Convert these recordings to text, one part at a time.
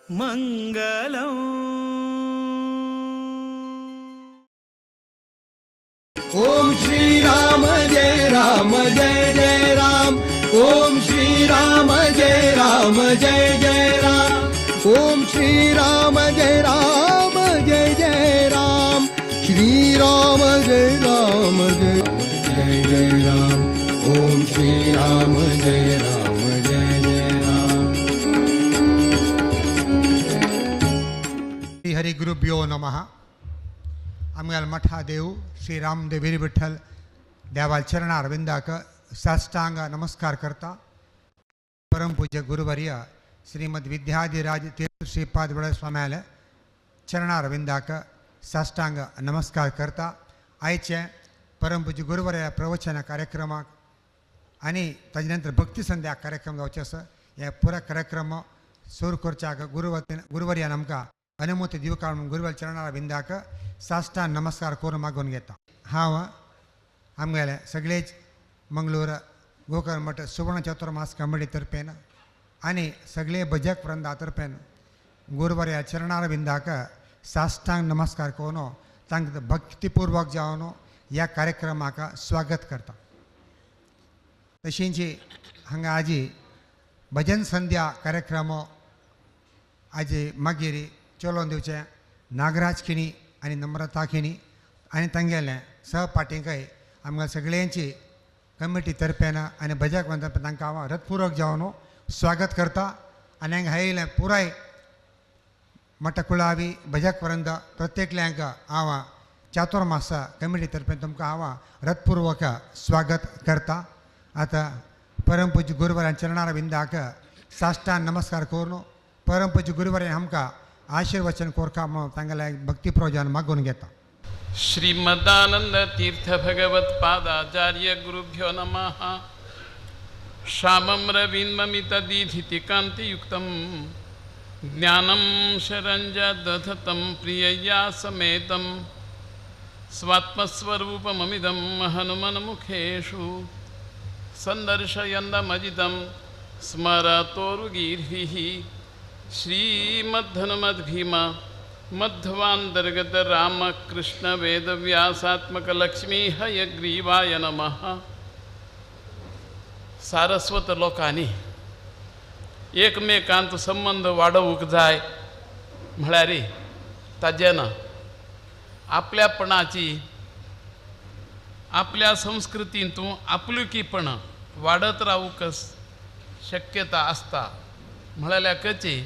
मंगलम। ओम श्री राम जय राम जय जय राम। ओम श्री राम जय राम जय जय राम। ओम श्री राम जय राम जय जय राम। श्री राम जय राम जय जय जय राम। ओम श्री राम जय राम जय जय राम। श्री हरिगुरुभ्यो नमः। आमगेल्या मठादेव श्री रामदेव वीर विठ्ठल देवाल चरणारविंदाक साष्टांग नमस्कार करता। परमपूज्य गुरुवर्य श्रीमद विद्याधिराज तीर्थ श्रीपाद स्वाम्याले चरणारविंदाक साष्टांग नमस्कार करता। आयचे परमपूज्य गुरुवर्य प्रवचन कार्यक्रमाक आनी ताजे नंतर भक्ती संध्या कार्यक्रम जावचे आसा। हे पुरा कार्यक्रम सुरू करच्याक गुरुवर्यान आमकां अनुमती दिवका म्हणून गुरुवर चरणारविंदाक साष्टांग नमस्कार करून मागून घेता। हांव आमगेले सगळेच मंगळूर गोकर्ण मठ सुवर्ण चतुर्मास कमिटी तर्फेन आनी सगळे भजक वृंदा तर्फेन गुरुवर्या चरणारविंदाक साष्टांग नमस्कार करून तांकां भक्तिपूर्वक जावन ह्या कार्यक्रमाक स्वागत करता। तशींच हांगा आजी भजन संध्या कार्यक्रम आजी मागीर चलोवन दिवचें नागराज खिणी आनी नम्रता खिणी आनी तांगेलें सहपाठींकय आमकां सगळ्यांची कमिटी तर्फेन आनी भजक वृंदा तांकां हांव हृतपूर्वक जावन स्वागत करता। आनी हांगा आयिल्लें पुराय मठकुळावी भजक वृंद प्रत्येकल्यांक हांव चातुर्मास कमिटी तर्फेन तुमकां हांव हृतपूर्वक स्वागत करता। आतां परमपूज्य गुरुवरान चरणारविंदाक साष्टांग नमस्कार करून परमपूज्य गुरुवरान आमकां आशीर्वचन कोरका म्हणून तांगेलें भक्ती प्रवचन मागून घेता। श्रीमदानंद तीर्थ भगवत पादाचार्य गुरुभ्यो नमः। श्यामं रवीन्ममितदीधितिकान्तियुक्तं ज्ञानं शरञ्जदधतं प्रियया समेतं स्वात्मस्वरूपममिदं हनुमन्मुखेषु सन्दर्शयन्दमजितं स्मरतोरुगीर्भिः। श्रीमद्धनुमद्भीम मध्वान्तर्गत रामकृष्ण वेदव्यासात्मक लक्ष्मी हयग्रीवाय नमः। सारस्वत लोकांनी एकमेकांत संबंध वाडोवंक जाय म्हळ्यार ताजेन आपल्यापणाची आपल्या संस्कृतींतून आपुलकीपण वाडत रावूंक शक्यता आसता म्हळ्याकची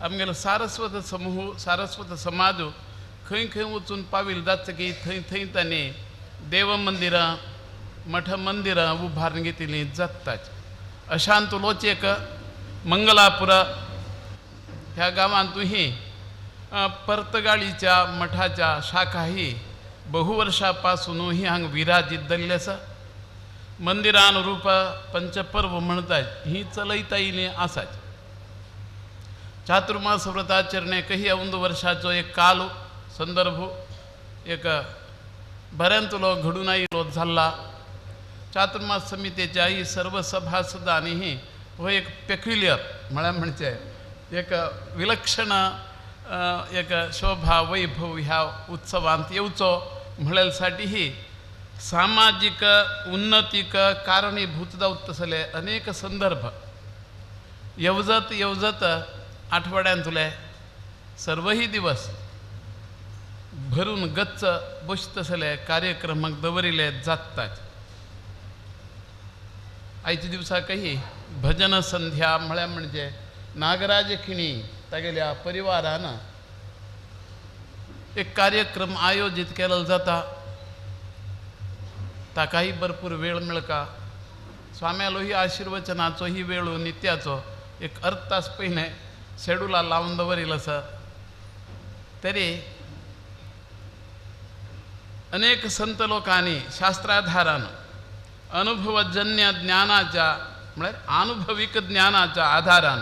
आमगेलो सारस्वत समूह सारस्वत समाज खंय खंय वचून पाविल जाता की थंय थंय तांणी देवमंदिरां मठ मंदिरां उबारून घेतिल्लीं जातात। अशांत लोचेक मंगलापुर ह्या गांवांतूय पर्तगाळीच्या मठाच्या शाखाही बहुवर्षापासूनही हांगा विराजीत जाल्लें आसा। मंदिरानुरूप पंचपर्व म्हणटात ही चलयता येयल्लीं आसात। चातुर्मास व्रताचरणेकही ಒಂದು वर्षाचो एक काल संदर्भ एक बऱ्यांतलो घडून आयिल्लो जाल्ला। चातुर्मास समितीच्याही सर्व सभासदांनीही हो एक पेक्युलियर म्हळ्यार म्हणजे एक विलक्षण एक शोभा वैभव ह्या उत्सवांत येवचो म्हळ्यासाठीही सामाजिक उन्नतीक कारणीभूत जावत तसले अनेक संदर्भ येवजत येवजत आठवड्यांतले सर्वही दिवस भरून गच्च बसतसले कार्यक्रमाक दवरिले जातात। आयच्या दिवसाकही भजन संध्या म्हळ्यार म्हणजे नागराज खिणी तागेल्या परिवारान एक कार्यक्रम आयोजीत केलो जाता। ताकाही भरपूर वेळ मेळका। स्वाम्यालोही आशीर्वचनाचो ही वेळ नित्याचो एक अर्द तास पयलें शेड्युला लावन दवरिल्लो आसा। तरी अनेक संत लोकांनी शास्त्राधारान अनुभवजन्य ज्ञानाच्या म्हळ्यार आनुभविक ज्ञानाच्या आधारान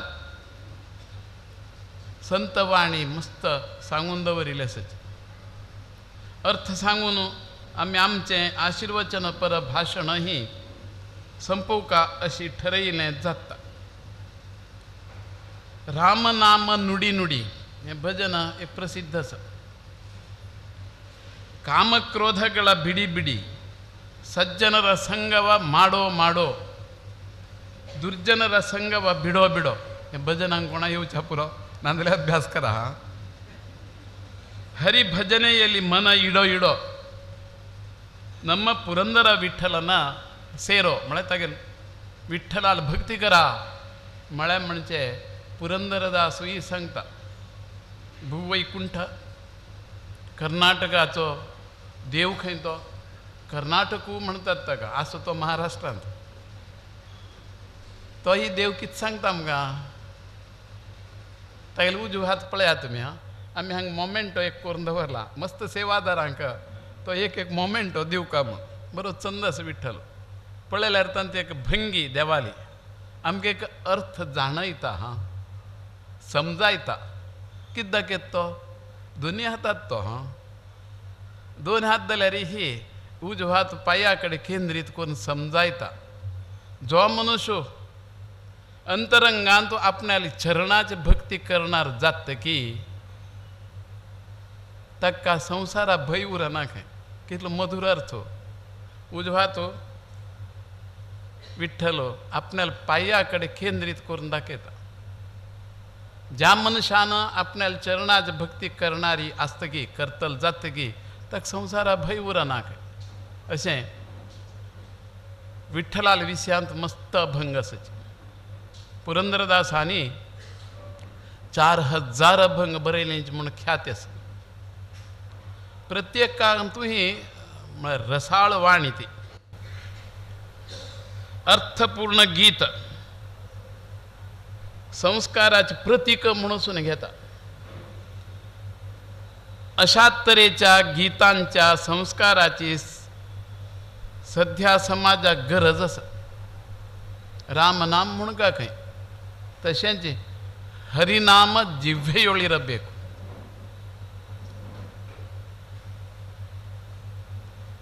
संतवाणी मस्त सांगून दवरिल्लें आसा। अर्थ सांगून आमी आमचें आशीर्वचन पर भाशणही संपोवका अशी ठरयिल्लें जाता। रामनाम नुडी नुडी हें भजन एक प्रसिद्ध आसा. ಕಾಮಕ್ರೋಧಗಳ ಬಿಡಿ ಬಿಡಿ, ಸಜ್ಜನರ ಸಂಗವ ಮಾಡೋ ಮಾಡೋ, ದುರ್ಜನರ ಸಂಗವ ಬಿಡೋ ಬಿಡೋ. ಭಜನ ಅಂಕೋಣ येवच्या पुरो नाजाल्यार अभ्यास करा. ಹರಿಭಜನೆಯಲ್ಲಿ ಮನ ಇಡೋ ಇಡೋ, ನಮ್ಮ ಪುರಂದರ ವಿಠಲನ ಸೇರೋ ಮಳೆ ತಗಲ್ ವಿಠಲಾಲ್ ಭಕ್ತಿ ಕರ ಮಳೆ म्हणचे पुरंदरदासूय सांगता. भूवैकुंठ कर्नाटकाचो देव खंय तो कर्नाटकू म्हणतात ताका, आसो तो महाराष्ट्रांत. तोही देव कितें सांगता आमकां, तागेलो उजवो हात पळयात तुमी. आं, आमी हांगा मोमेंटो एक करून दवरला मस्त सेवादारांक, तो एक एक मोमेंटो दिवका म्हूण बरो चंद आसा विठ्ठल. पळयल्यार तांची एक भंगी देवाली आमकां एक अर्थ जाणयता, हां समजायता. कितें दाखयता तो दोनी हातात तो, हां दोन हात जाल्यार ही उजवो हात पांया कडेन केंद्रीत करून समजायता. जो मनुष्य अंतरंगान तो आपणाली चरणाची भक्ती करणार जात की ताका संवसारा भंय उरना खंय. कितलो मधुर अर्थ. उजवो हात विठ्ठल आपणाल्या पांया कडेन केंद्रीत करून दाखयता. ज्या मनशान आपणाल्या चरणाची भक्ती करणारी आसतकी करतल जातकी ताका संवसारा भंय उरना खंय. अशें विठ्ठलाल विशयांत मस्त अभंग आसाचे. पुरंदरदासांनी 4000 अभंग बरयले म्हूण ख्याती आसा. प्रत्येकांतूय म्हळ्यार रसाळ वाणी ती, अर्थपूर्ण गीत, संस्काराचे प्रतीक म्हणून घेता. अशा तरेच्या गीतांच्या संस्काराची सध्या समाजाक गरज आसा. रामनाम म्हूण का खंय, तशेंच हरिनाम जिव्हेयोळिरಬೇಕು.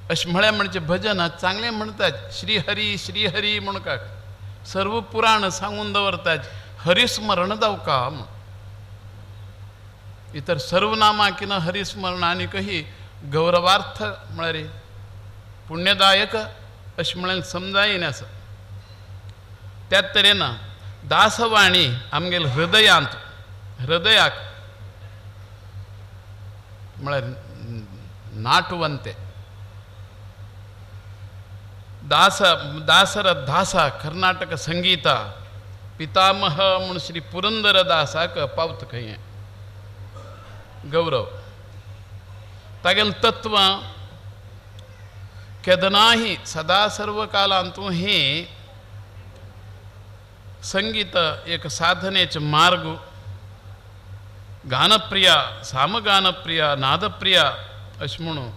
अशें म्हळ्यार म्हणजे भजन चांगलें म्हणतात, श्री हरी श्री हरी म्हूण का सर्व पुराण सांगून दवरतात, हरिस्मरण जावका म्हूण. इतर सर्व नामाकिन हरिस्मरण आनीकही गौरवार्थ म्हळ्यार पुण्यदायक अशें म्हळ्यार समजायन आसा. त्याच तरेन दासवाणी आमगेले हृदयांत हृदयाक म्हळ्यार नाटुवंते. ದಾಸ ದಾಸರ ದಾಸ कर्नाटक संगीತ पितामह म्हूण श्री पुरंदर दासाक पावत खंय गौरव. तागेलें तत्व केदनाही सदा सर्वकालांतू ही संगीत एक साधनेचे मार्ग. गानप्रिय सामगानप्रिय नादप्रिय अशें म्हणून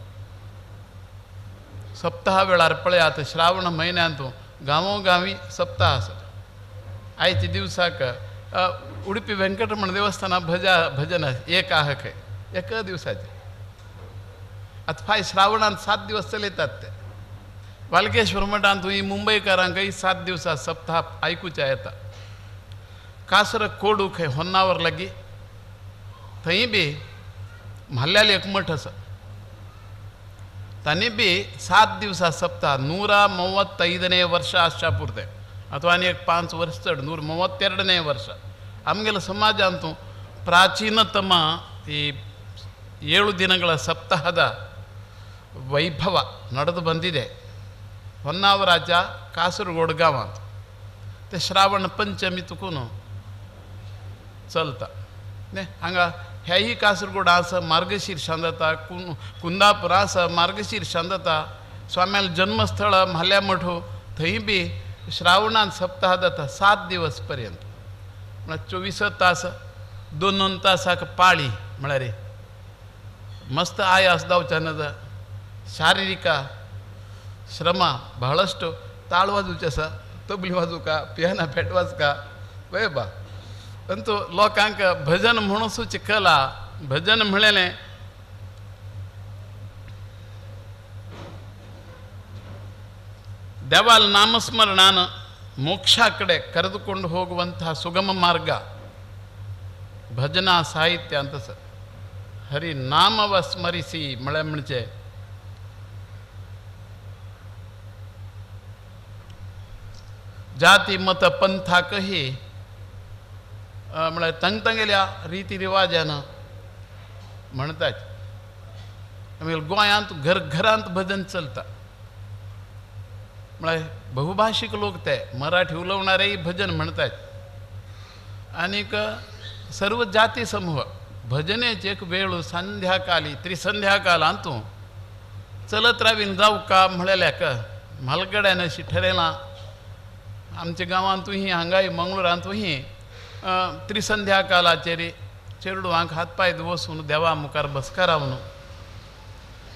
सप्ताह वेळार पळयात श्रावण म्हयन्यांत गांवोगांवी सप्ताह आसा. आयच्या दिवसाक उडपी वेंकटरमण देवस्थाना भजन एक आहा खंय एका दिवसाचें. आतां फाय श्रावणांत 7 दिवस चलयतात ते. वालकेश्वर मठांत ही मुंबयकारांकय 7 दिवसां सप्ताह आयकुच्या येता. कासर कोडू खंय होन्नावर लागीं थंय बी म्हाल्याल एक मठ आसा. तांणी बी 7 दिवसां सप्ताह 135ನೇ ವರ್ಷ आसच्या पुरतें ಅಥವಾ आनी एक 5 वर्स चड 132ನೇ ವರ್ಷ. आमगेले समाजांतू ಪ್ರಾಚೀನತಮ ಈ 7 ದಿನಗಳ ಸಪ್ತಾಹದ ವೈಭವ ನಡೆದು ಬಂದಿದೆ. ಹೊನ್ನಾವರಾಜ ಕಾಸರಗೋಡು गांवांत ते श्रावण पंचमी तुकून चलता. न्ही हांगा ह्याही कासरगोड आसा मार्गशीर्षान जाता, कुंदापूर आसा मार्गशीर्षान जाता. स्वाम्याल जन्मस्थळ म्हाल्या मठो थंय बी श्रावणांत सप्ताह जाता 7 दिवस पर्यंत. म्हळ्यार 24 तास 2-2 तासाक पाळी म्हळ्यार मस्त आयास जावच्या नजा. शारिरीक ಶ್ರಮ ಬಹಳಷ್ಟು. ತಾಳು ವಾಜುचे आसा, तबली वाजूका, पियाना पेट वाजका, वय बा. परंतु लोकांक भजन म्हणून कला भजन म्हणलें ದೇವಾಲ ನಾಮಸ್ಮರಣಾನ ಮೋಕ್ಷ ಕಡೆ ಕರೆದುಕೊಂಡು ಹೋಗುವಂತಹ ಸುಗಮ ಮಾರ್ಗ. भजना साहित्यांत आसा. हरी नामव स्मरिसी म्हळ्यार म्हणजे जाती मत पंथाकही म्हळ्यार तांगेल्या रिती रिवाजान म्हणतात. आमी गोंयांत घरघरांत भजन चलता. म्हळ्यार बहुभाशीक लोक ते मराठी उलोवणारेय भजन म्हणतात. आनीक सर्व जाती समूह भजनेचे एक वेळ संध्याकाली त्रिसंध्याकालांत चलत रावीन जावं का म्हळेल्याक म्हालगड्यान अशी ठरयलां. आमच्या गांवांतूय हांगाय मंगळुरांतूय त्रिसंध्या कालाचेर चेरडुवांक हात पांय वसून देवा मुखार बसकारावन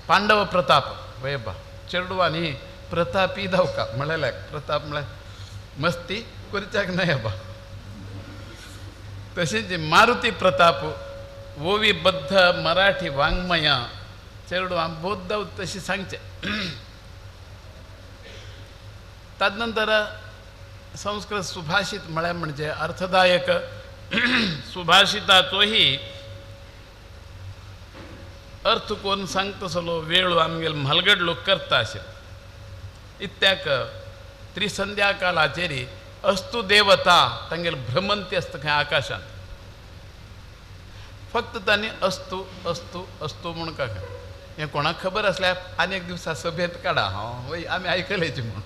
पांडव प्रताप वयबा चेरडुवांनी प्रतापी धांवका म्हळेल्याक प्रताप म्हळ्यार मस्ती करच्याक न्हय बा. तशेंच मारुती प्रताप ओवीबद्ध मराठी वाङ्मया चेरडुवां बोध तशें सांगचें. तदनंतर संस्कृत सुभाषित म्हळ्यार म्हणजे अर्थदायक सुभाषिताचोही अर्थ कोण सांगतसलो वेळ आमगेल म्हालगड लोक करता अशें. इत्याक त्रिसंध्या कालाचेर अस्तु देवता तांगेल भ्रमंती आसता खंय आकाशांत. फक्त तांणी अस्तु अस्तु अस्तु म्हूण का हें कोणाक खबर आसल्यार आनी एक दिवसा सभेंत काडा. हांव वय आमी आयकलेची म्हूण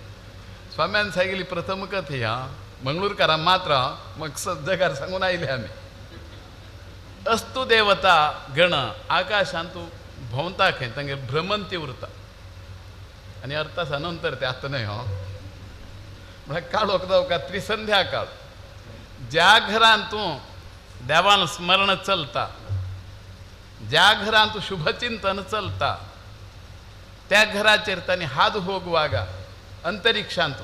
स्वाम्यान सांगिल्ली प्रथम कथ ही. हां मंगळूरकारां मात्र मग जगार सांगून आयले आमी. अस्तु देवता गण आकाशांत भोंवता खंय तांगेर भ्रमंती उरता. आनी अर्थ आसा नंतर ते आतां न्हय. हां म्हळ्यार काळोख जावं त्रिसंध्या काळ ज्या घरांत देवान स्मरण चलता, ज्या घरांत शुभचिंतन चलता त्या घराचेर तांणी हात होग वागा अंतरिक्षांत.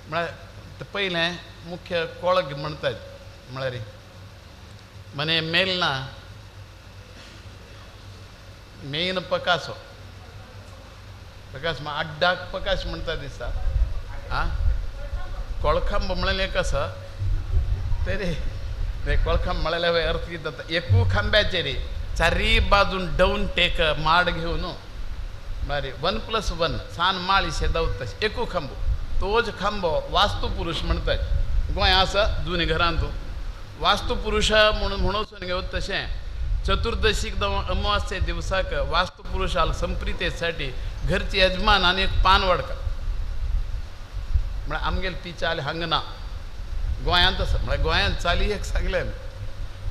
म्हळ्यार पयलें मुख्य कोळग म्हणतात म्हळ्यार मने मेलना मेन पकासो पकास अड्डाक पकास म्हणटा दिसता. आं कोळखांब म्हणलें एक आसा तरी कोळखांब म्हळ्यार अर्थ कितें जाता एकू खांब्याचेर चारी बाजून डवन टेक माड घेवन म्हळ्यार 1+1 सान माळीशे दवरता एकू खांबो तोच खांबो वास्तुपुरुष म्हणतात. गोंय आसा जुन्या घरांत वास्तुपुरुष म्हणून म्हणून घेवत तशें चतुर्दशीक जावं अमावास्ये दिवसाक वास्तुपुरुषाला संप्रितेसाठी घरची यजमान आनी एक पान वाडका. म्हळ्यार आमगेली ती चाल हांगा ना गोंयांत आसा. म्हळ्यार गोंयांत चाली एक सांगलें आमी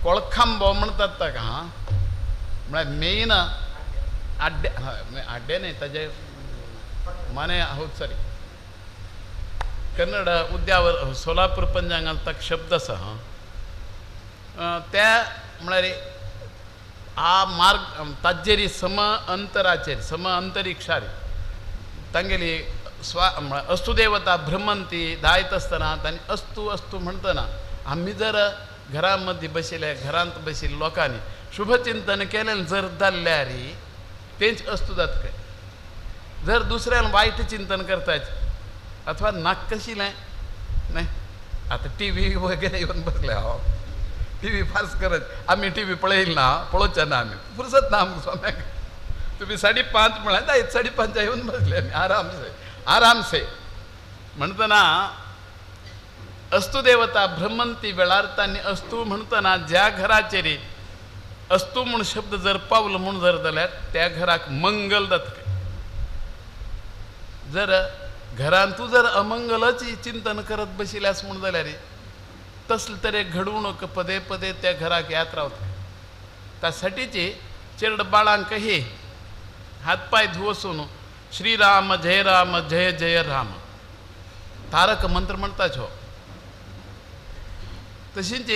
कोळखांबो म्हणतात ताका. हां म्हळ्यार मेन आड्डे हय आड्डे न्हय ताजे मने हौद सॉरी कन्नड उद्यावर सोलापूर पंचांगांत ताका शब्द आसा. हां त्या म्हळ्यार आ मार्ग ताजेरी सम अंतराचेर सम अंतरिक्षार तांगेली स्वा अस्तुदेवता भ्रमंती धायत आसतना तांणी अस्तु अस्तु म्हणटना आमी जर घरामध्ये बशिल्ले घरांत बशिल्ले लोकांनी शुभचिंतन केलें जर जाल्यार तेंच अस्तु जाता काय. जर दुसऱ्यान वायट चिंतन करताच अथवा नाक कशिलें न्हय आतां टी व्ही वगैरे येवन बसले. हांव टी व्ही फास्ट करत आमी टी व्ही पळयली ना पळोवचे ना आमी फुरसत ना आमकां स्वाम्याक. तुमी 5:30 म्हळ्यार जायत 5:30 येवन बसले आमी आरामसे आरामसे. म्हणटना अस्तुदेवता भ्रमंती वेळार तांणी अस्तु म्हणटना ज्या घराचेर अस्तु म्हूण शब्द जर पावलो म्हूण जर जाल्यार त्या घराक मंगल जाता. जर घरांतू जर अमंगलच चिंतन करत बशिल्ले म्हूण जाल्यार तसले तरे घडवणूक पदे पदे त्या घराक येत रावता. त्यासाठीचे चेरड बाळांकही हातपाय धुवसून श्रीराम जय राम जय जय राम तारक मंत्र म्हणताच हो. तशीच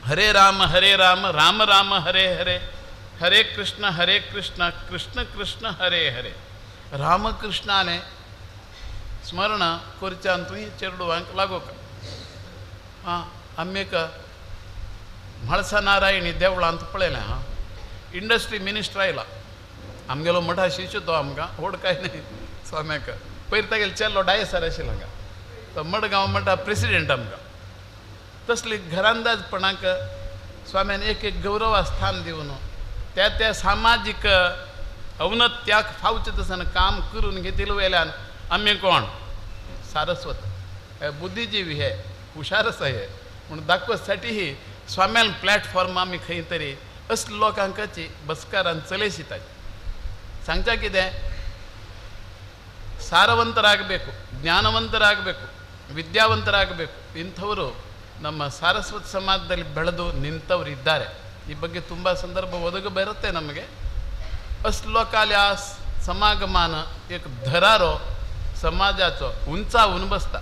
हरे राम राम राम हरे हरे हरे कृष्ण कृष्ण कृष्ण हरे हरे रामकृष्णाने स्मरण करच्यान तुवें चेरडुवांक लागोवंक. आं आमी एक म्हाळसा नारायणी देवळांत पळयलें. हां इंडस्ट्री मिनिस्टर आयला आमगेलो मठा शिष्य तो आमकां व्हड काय न्हय स्वाम्याक. पयर तागेलो चेल्लो डायसार आशिल्लो हांगा तो मडगांव मठा प्रेसिडेंट आमकां. तसली घरांदाजपणाक स्वाम्यान एक एक गौरव स्थान दिवन त्या त्या सामाजीक अवनत्याक फावचें तसं काम करून घेतिल्ले वयल्यान आमी कोण सारस्वत हे बुद्धिजीवी हे हुशार आसा हे म्हूण दाखोवपासाठीही स्वाम्यान प्लॅटफॉर्म आमी खंय तरी असले लोकांकाची बसकारान चलयशितात. सांगच्या कितें, ಸಾರವಂತರಾಗಬೇಕು, ಜ್ಞಾನವಂತರಾಗಬೇಕು, ವಿದ್ಯಾವಂತರಾಗಬೇಕು. ಇಂಥವರು ನಮ್ಮ ಸಾರಸ್ವತ ಸಮಾಜದಲ್ಲಿ ಬೆಳೆದು ನಿಂತವರು ಇದ್ದಾರೆ. ಈ ಬಗ್ಗೆ ತುಂಬ ಸಂದರ್ಭ ಒದಗಿ ಬರುತ್ತೆ ನಮಗೆ. असलोकाल्या समागमान एक धरारो समाजाचो उंचावून बसता.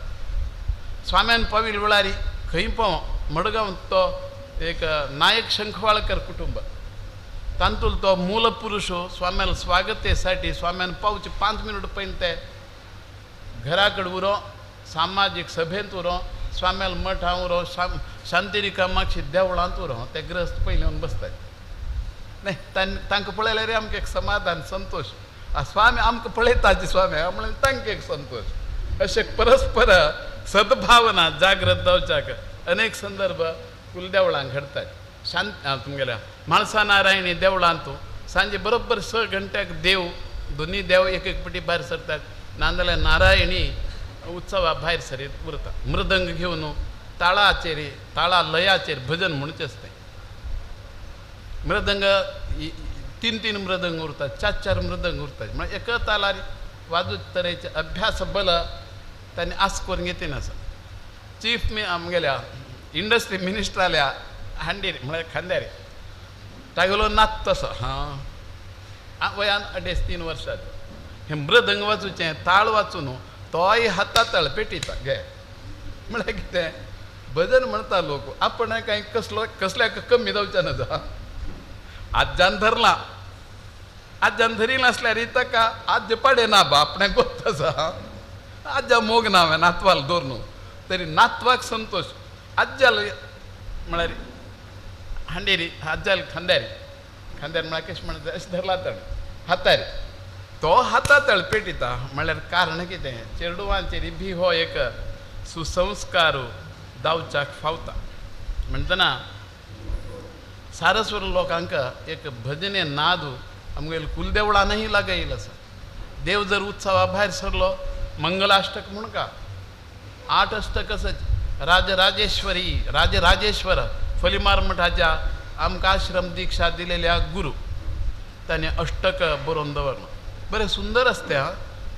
स्वाम्यान पाविल वेळारी खंय पाव मडगांव तो एक नायक शंखवाळकर कुटुंब, तांतूल तो मूलपुरुष स्वाम्याला स्वागतेसाठी स्वाम्यान पावचे 5 मिनिट पयलीं ते घरा कडेन उरो, सामाजीक सभेंत उरो, स्वाम्याल मठां उरो, शांतिरिका मागशी देवळांत उरो, ते ग्रस्त पयलीं येवन बसतात. न्ही तांकां पळयल्यार आमकां एक समाधान संतोश, स्वामी आमकां पळयताची स्वामी म्हणल्यार तांकां एक संतोश. अशें परस्पर सद्भावना जागृत जावच्याक अनेक संदर्भ कुलदेवळांक घडतात. शांत तुमगेल्या म्हाळसा नारायणी देवळांत सांजे बरोबर 6 घंट्याक देव दोन्ही देव एक एक पटी भायर सरतात, नाजाल्यार नारायणी उत्सवा भायर सरीत उरता. मृदंग घेवन ताळाचेर ताळा लयाचेर भजन म्हणचें आसता. मृदंग 3-3 मृदंग उरतात, 4-4 मृदंग उरतात, म्हळ्यार एका तालार वाजूत तरेचे अभ्यास बल तांणी आस करून घेतिना आसा. चीफ मी आमगेल्या इंडस्ट्री मिनिस्टराल्या हांडीर म्हळ्यार खांद्यार तागेलो नात तसो हां वयान 2.5-3 वर्सांचो हें मृदंग वाजोवचें ताळ वाचून तोय हाता ताळ पेटिता घे. म्हळ्यार कितें भजन म्हणटा लोक, आपण कांय कसलो कसल्याक कमी जावचें ना. आज्जान धरला, आज्जान धरिल्लें आसल्यार ताका आज्ज पाडे ना बा आपणें गोत आसा. आज्जा मोग ना हांवें नातवाल दवर न्हू, तरी नातवाक संतोश. आज्जाल म्हळ्यार हांडेरी आज्जाल खांद्यार खांद्यार म्हळ्यार कशें म्हणटा अशें धरला ताणें हातार, तो हाता तळपेटिता. म्हळ्यार कारण कितें, चेडवांचेर बी हो एक सुसंस्कार जावच्याक फावता. म्हणटना सारस्वर लोकांक एक भजने नाद आमगेले कुलदेवळानूय लागयलो आसा. देव जर उत्सवा भायर सरलो मंगलाष्टक म्हूण का 8 अष्टक आसात. राजराजेश्वरी राजराजेश्वर फलिमार मठाच्या आमकां आश्रम दीक्षा दिलेल्या गुरु ताणें अष्टक बरोवन दवरलो. बरें सुंदर आसता. हां,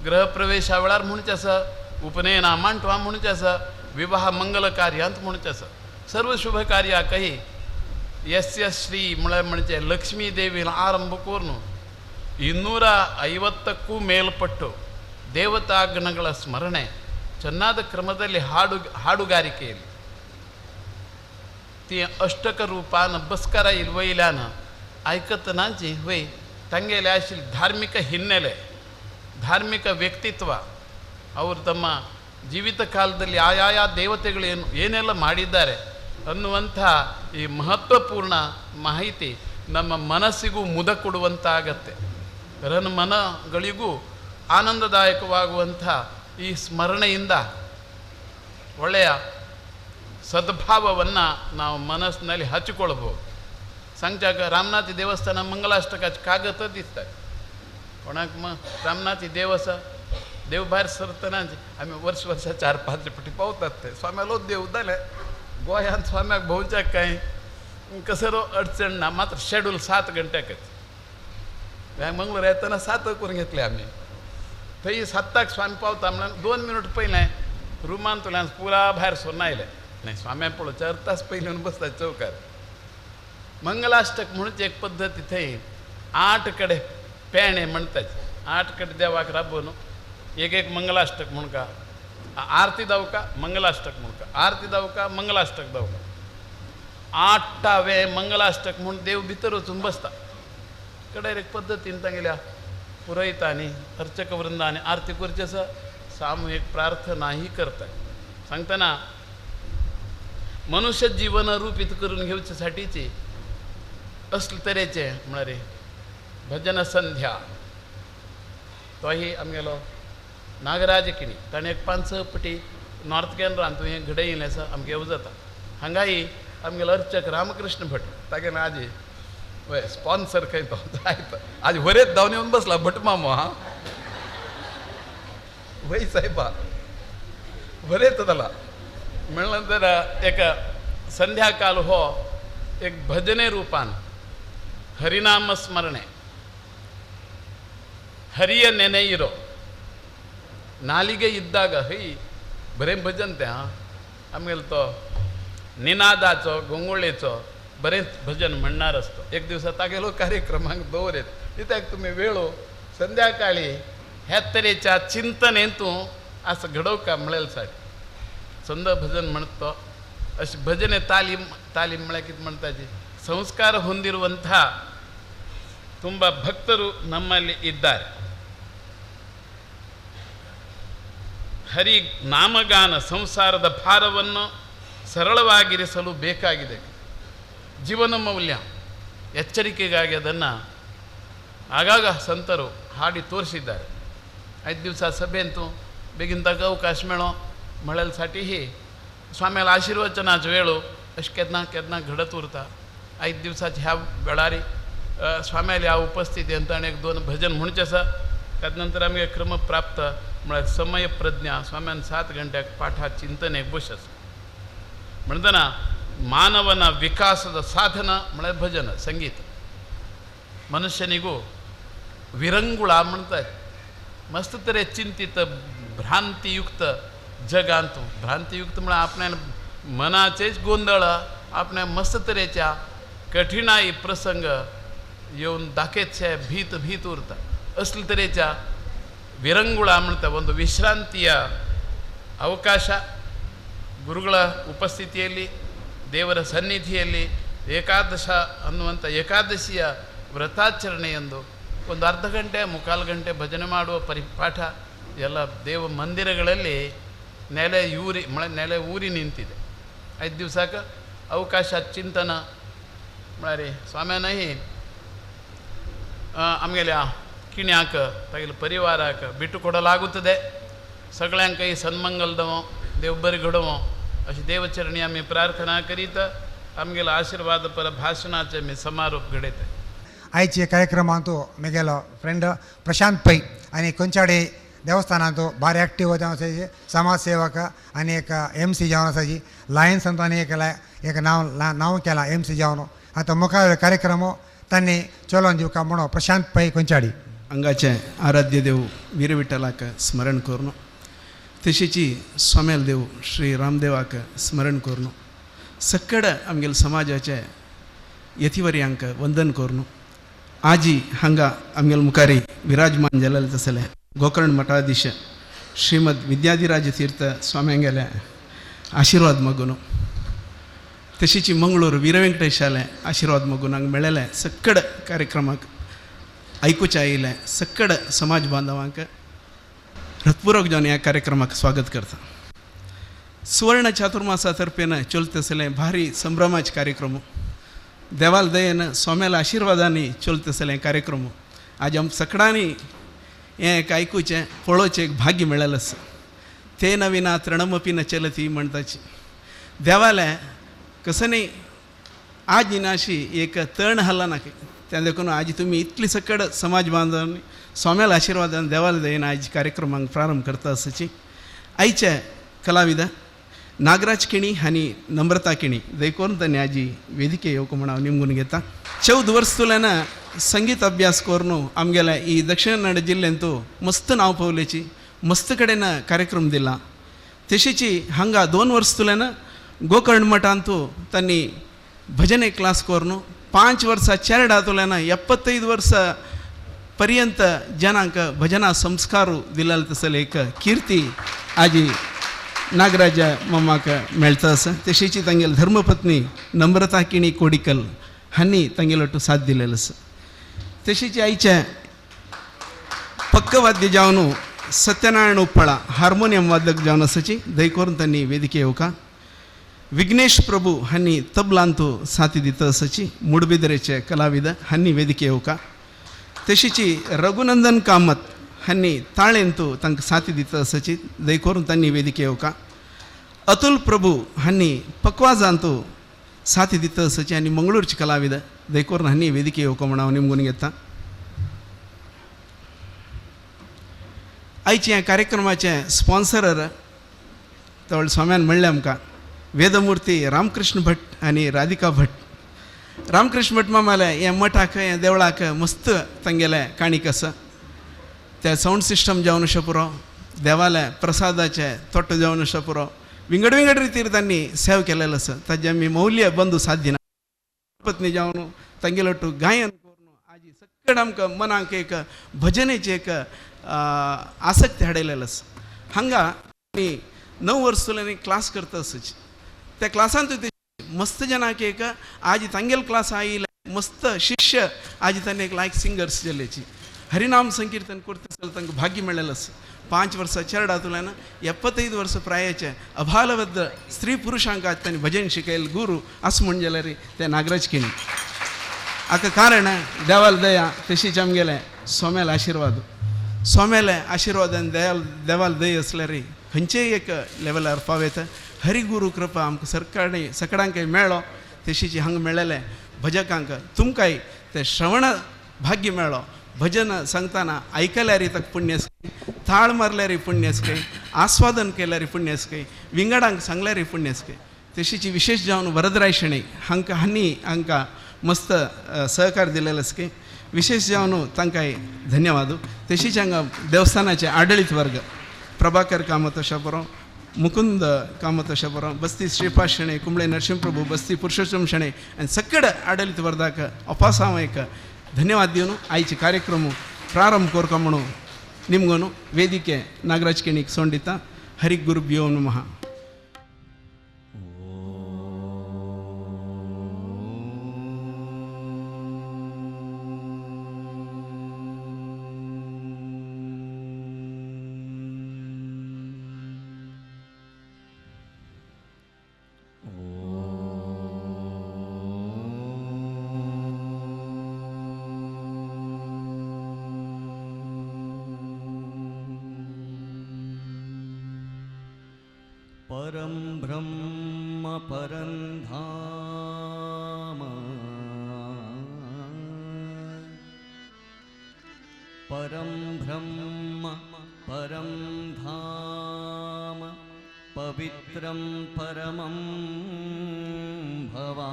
गृहप्रवेशा वेळार म्हणचें आसा, उपनयना मांडवा म्हणचें आसा, विवाह मंगल कार्यांत म्हणचें आसा, सर्व शुभ कार्याकही यस्य ಶ್ರೀ म्हळ्यार म्हणजे लक्ष्मी ದೇವಿನ ಆರಂಭ ಕೂರ್ನು 250ಕ್ಕೂ ಮೇಲ್ಪಟ್ಟು ದೇವತಾಗಣಗಳ ಸ್ಮರಣೆ ಚೆನ್ನಾದ ಕ್ರಮದಲ್ಲಿ ಹಾಡುಗಾರಿಕೆಯಲ್ಲಿ ती अष्टक रूपान बसकारा येयल वयल्यान आयकतनाची वय तांगेले आशिल्ले धार्मिक ಹಿನ್ನೆಲೆ, ಧಾರ್ಮಿಕ ವ್ಯಕ್ತಿತ್ವ, ಅವರು ತಮ್ಮ ಜೀವಿತ ಕಾಲದಲ್ಲಿ ಆಯಾಯ ದೇವತೆಗಳು ಏನೆಲ್ಲ ಮಾಡಿದ್ದಾರೆ ಅನ್ನುವಂಥ ಈ ಮಹತ್ವಪೂರ್ಣ ಮಾಹಿತಿ ನಮ್ಮ ಮನಸ್ಸಿಗೂ ಮುದ ಕೊಡುವಂತಾಗತ್ತೆ, ರನ್ಮನಗಳಿಗೂ ಆನಂದದಾಯಕವಾಗುವಂಥ ಈ ಸ್ಮರಣೆಯಿಂದ ಒಳ್ಳೆಯ ಸದ್ಭಾವವನ್ನು ನಾವು ಮನಸ್ಸಿನಲ್ಲಿ ಹಚ್ಚಿಕೊಳ್ಬೋದು. सांगच्याक रामनाथी देवस्थान मंगलाष्टकाचे कागद दिसतात कोणाक रामनाथी देव आसा, देव भायर सरतना आमी वर्स वर्सा 4-5 पटी पावतात ते स्वाम्यालो देव जाले गोंयांत स्वाम्याक भोंवच्याक कांय कसरो अडचण ना, मात्र शेड्यूल 7 घंट्याकच. मंगळूर येतना 7 करून घेतले आमी, थंय 7 स्वामी पावता म्हणल्यार 2 मिनट पयलें रुमांतल्यान पुरा भायर सरून आयले. नाही स्वाम्या पळोवं 4 तास पयलीं येवन बसता चौकार. मंगलाष्टक म्हणून एक पद्दत थंय 8 कडे पेणे म्हणतात, 8 कडे देवाक राबोवन एक एक मंगलाष्टक म्हूण का आरती दावका मंगलाष्टक म्हूण का आरती दावका मंगलाष्टक दावका 8वे मंगलाष्टक म्हूण देव भितर वचून बसता. कडेर एक पद्दतीन तांगेल्या पुरोहितांनी अर्चक वृंदांनी आरती करची आसा, सामुहीक प्रार्थनाही करतात. सांगतना मनुष्य जीवन रूपित करून घेवच्यासाठीची असले तरेचे म्हळ्यार भजन संध्या तोही आमगेलो नागराज किणी ताणें एक 5-6 पटी नॉर्थ कॅनरान तुवें घडयिल्लें आसा, आमगे येवजता. हांगाय आमगेलो अर्चक रामकृष्ण भट तागेले आजी वय स्पॉन्सर खंय तो जायत आज वरेत धांवन येवन बसला भट मामो. हा वय साहेबा वरेत जाला. म्हणलं तर एक संध्याकाल हो एक भजने रूपान हरिनाम स्मरणे ಹರಿಯ ನೆನೆಯಿರೋ ನಾಲಿಗೆ ಇದ್ದಾಗ ಹೈ बरें भजन तें. आं आमगेलो तो निनादाचो गोंगोळेचो बरेंच भजन म्हणणार असतो. एक दिवसा तागेलो कार्यक्रमाक दवरेत कित्याक तुमी वेळो संध्याकाळी ह्या तरेच्या चिंतनेंतू असं घडोवका म्हणेल साठी संद भजन म्हणतो. अशी भजने तालीम ತಾಲೀಮ್ म्हळ्यार कितें म्हणटाची ಸಂಸ್ಕಾರ ಹೊಂದಿರುವಂಥ ತುಂಬ ಭಕ್ತರು ನಮ್ಮಲ್ಲಿ ಇದ್ದಾರೆ. ಹರಿ ನಾಮಗಾನ ಸಂಸಾರದ ಭಾರವನ್ನು ಸರಳವಾಗಿರಿಸಲು ಬೇಕಾಗಿದೆ. ಜೀವನ ಮೌಲ್ಯ ಎಚ್ಚರಿಕೆಗಾಗಿ ಅದನ್ನು ಆಗಾಗ ಸಂತರು ಹಾಡಿ ತೋರಿಸಿದ್ದಾರೆ. 5 ದಿವಸ ಸಭೆ ಅಂತೂ बेगीन ताका अवकाश मेळो म्हळ्यासाठी ही स्वाम्याला आशीर्वचनाचो वेळो अशें केन्ना केन्ना घडत उरता. 5 दिवसाच्या ह्या वेळार स्वाम्याल्या उपस्थितीन ताणें एक 2 भजन म्हणचें आसा. त्याच नंतर आमगे क्रमप्राप्त म्हळ्यार समय प्रज्ञा स्वाम्यान 7 ಗಂಟೆಗೆ ಪಾಠ ಚಿಂತನೆ ಬುಷ್ ಆಸ. म्हणटना ಮಾನವನ ವಿಕಾಸದ ಸಾಧನ म्हळ्यार ಭಜನ ಸಂಗೀತ. ಮನುಷ್ಯನಿಗೂ ವಿರಂಗುಳ म्हणतात मस्त तरे चिंतित भ्रांतियुक्त जगांत. भ्रांतियुक्त म्हळ्यार आपल्या मनाचेच गोंदळ आपल्या मस्त तरेच्या कठिणाई प्रसंग येवन दाखयतशे भीत भीत उरता. असले तरेच्या ವಿರಂಗುಳ म्हणटा ಒಂದು ವಿಶ್ರಾಂತಿಯ ಅವಕಾಶ ಗುರುಗಳ ಉಪಸ್ಥಿತಿಯಲ್ಲಿ ದೇವರ ಸನ್ನಿಧಿಯಲ್ಲಿ ಏಕಾದಶ ಅನ್ನುವಂಥ ಏಕಾದಶಿಯ ವ್ರತಾಚರಣೆಯೆಂದು ಒಂದು ಅರ್ಧ ಗಂಟೆ ಮುಕ್ಕಾಲು ಗಂಟೆ ಭಜನೆ ಮಾಡುವ ಪರಿಪಾಠ ಎಲ್ಲ ದೇವ ಮಂದಿರಗಳಲ್ಲಿ ನೆಲೆ ಯೂರಿ ಮಳೆ ನೆಲೆ ಊರಿ ನಿಂತಿದೆ. 5 ದಿವಸಕ್ಕೆ ಅವಕಾಶ ಚಿಂತನ म्हळ्यार स्वाम्यानही आमगेल्या किण्याक तागेल्या परिवाराक बिटू ಕೊಡಲಾಗುತ್ತದೆ. सगळ्यांकय सन्मंगल दवो देव बरें घडोवं अशी देवचरणी आमी प्रार्थना करीत आमगेलो आशिर्वाद पर भाशणाचे मी समारोप घडयता. आयचे कार्यक्रमांतू मेगेलो फ्रेंड प्रशांत पै आनी कोंचाडे देवस्थानांतू भारी एक्टिव जावन आसाची समाजसेवक आनी एक एम सी जावन आसाची लायन्स अंतू आनी एक एक नांव नांव केलां एम सी जावन. आतां मुखार कार्यक्रम तांणी चलोवन दिवका म्हणून प्रशांत पै कोंचाडी. हांगाचे आराध्य देव वीरविठ्ठलाक स्मरण करून तशीची सोमेल देव श्री रामदेवाक स्मरण करून सक्कड आमगेले समाजाचे यतिवर्यांक वंदन करून आजी हांगा आमगेले मुखारी विराजमान जालेले तसले गोकर्ण मठाधीश श्रीमद विद्याधिराज तीर्थ स्वाम्यांगेले आशिर्वाद मागून तशीची मंगळूर वीरवेंकटेशाले आशिर्वाद मागून हांगा मेळ्ळेले सक्कड कार्यक्रमाक आयकुचें आयिल्लें सक्कड समाज बांधवांक हृत्पूर्वक जावन ह्या कार्यक्रमाक स्वागत करता. सुवर्ण चातुर्मासा तर्फेन चलता आसलें भारी संभ्रमाचे कार्यक्रम देवाल दयेन स्वाम्याल्या आशिर्वादांनी चलता आसलें कार्यक्रम आज आम सगळ्यांनी हें एक आयकुचें पळोवचें एक भाग्य मेळ्ळेलें आसा. ते नविना तृणमपी न चलती म्हणटाची देवालें कसं आज निनाशी एक तण हल्ला ना त्या देखून आज तुमी इतली सकड समाज बांधवांनी स्वाम्याला आशिर्वादान देवाला दयेन आज कार्यक्रमाक प्रारंभ करता आसाची. आयचे कलाविद नागराज किणी आनी नम्रता किणी देखून तांणी आजी वेदिके येवंक म्हूण हांव निमगून घेता. 14 वर्स तुल्यान संगीत अभ्यास करून आमगेल्या ही दक्षिण कन्नड जिल्ल्यांतू मस्त नांव पावलेची मस्त कडेन कार्यक्रम दिला. तशीची हांगा 2 वर्स तुल्यान गोकर्ण मठांतू तांणी भजने क्लास करून 5 वर्सां चेरडा तुल्यान 75 वर्सां पर्यंत जनांक भजना संस्कार दिलेले तसले एक कीर्ती आजी नागराज मम्माक मेळटा आसा. तशीची तांगेली धर्मपत्नी नम्रता किणी कोडिकल हांणी तांगेलो साथ दिलेलो आसा. तशीची आयचे पक्कवाद्य जावन सत्यनारायण उप्पळा हार्मोनियम वादक जावन आसाची दयकरून तांणी वेदिके येवका. विघ्नेश प्रभू हांणी तबलांतू साथी दिता आसाची मुडबिद्रेचे कलाविद हांणी वेदिके येवका. तशीची रघुनंदन कामत हांणी ताळेंतू तांकां साथी दिता आसाची दयकरून तांणी वेदिके येवका. अतुल प्रभू हांणी पक्वाजांतू साथी दिता आसची आनी मंगळूरची कलाविद देखून हांणी वेदिके येवको म्हण हांव निमगून घेता. आयच्या ह्या कार्यक्रमाचे स्पॉन्सरर तवळ स्वाम्यान म्हणलें आमकां वेदमूर्ती रामकृष्ण भट आनी राधिका भट. रामकृष्ण भट मामाले हें मठाक हें देवळाक मस्त तांगेलें काणीक आसा. त्या सावंड सिस्टम जावन अशें पुरो, देवालें प्रसादाचें तोट्ट जावन अशें पुरो, विंगड विंगड रितीर तांणी सेव केलेलें आसा. ताजें आमी मौल्य बंधू साथ दिना पत्नी जावन तांगेलो टू गायन करून आजी सगळें आमकां मनाक एक भजनेची एक आसक्ती हाडयलेलें आसा. हांगा आमी 9 वर्स तुल्यानी क्लास करता आसची. त्या क्लासांत मस्त जनाक एक आज तांगेल क्लास आयिल्ले मस्त शिष्य आज तांणी एक लायक सिंगर्स जाल्याची हरिनाम संकीर्तन करता आसतना तांकां भाग्य मेळ्ळेलें आसा. 5 वर्सां चेरडातल्यान 75 वर्सां प्रायेचे अभालबद्ध स्त्री पुरुषांक आज तांणी भजन शिकयल गुरू आस म्हण जाल्यार ते नागराज केणी. हाका कारण देवाल दया तशीच आमगेले सोम्याल आशिर्वाद. सोम्याले आशिर्वादान देवाल दया आसल्यार खंयचेय एक लेवलार पावयता. हरिगुरू कृपा आमकां सरकारी सकडांकय मेळ्ळो तशीच हांगा मेळ्ळेले भजकांक तुमकांय ते श्रवण भाग्य मेळ्ळो. भजन सांगतना आयकल्यार ताका पुण्य आसता, थाळ मारल्यार पुण्य आसता, आस्वादन केल्यार पुण्य आसता, विंगडांक सांगल्यार पुण्य आसता. तशीच विशेष जावन वरदराय शणै हांकां हांणी हांकां मस्त सहकार दिलेलो आसता. विशेष जावन तांकांय धन्यवाद. तशीच हांगा देवस्थानाचे आडळीत वर्ग प्रभाकर कामत अशा बरो, मुकुंद कामत अशा बरो, बस्ती श्रीपाद शणै, कुंबळे नरसिंहप्रभू, बस्ती पुरुषोत्तम शणै आनी सगळे आडळीत वर्गाक अपासांव एक धन्यवाद दिवन आयचे कार्यक्रम प्रारंभ करता म्हणून निमगोन ವೇದಿಕೆ ನಾಗರಾಜ್ ಕೆಣಿಕ್ ಸೊಂಡಿತ. ಹರಿ ಗುರುಭ್ಯೋ ನಮಃ. परं ब्रह्म परं धाम परं ब्रह्म परं धाम पवित्रं परमं भवान्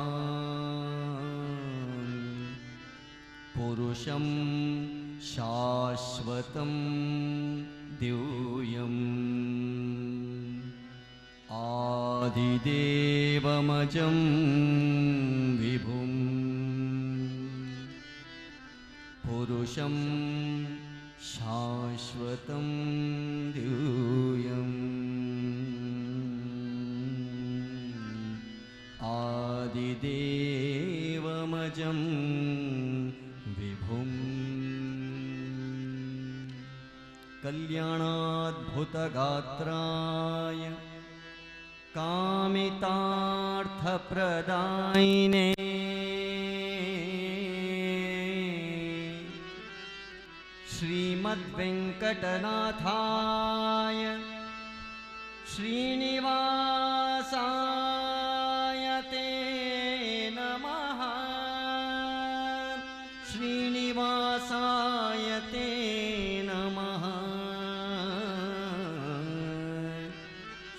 पुरुषं शाश्वतं दिव्यम् आदिदेवमजं विभुं पुरुषं शाश्वतं दिव्यम् आदिदेवमजं विभुं कल्याणाद्भुतगात्राय कामितार्थप्रदायिने श्रीमद्वेङ्कटनाथाय श्रीनिवासाय ते नमः. श्रीनिवासाय ते नमः.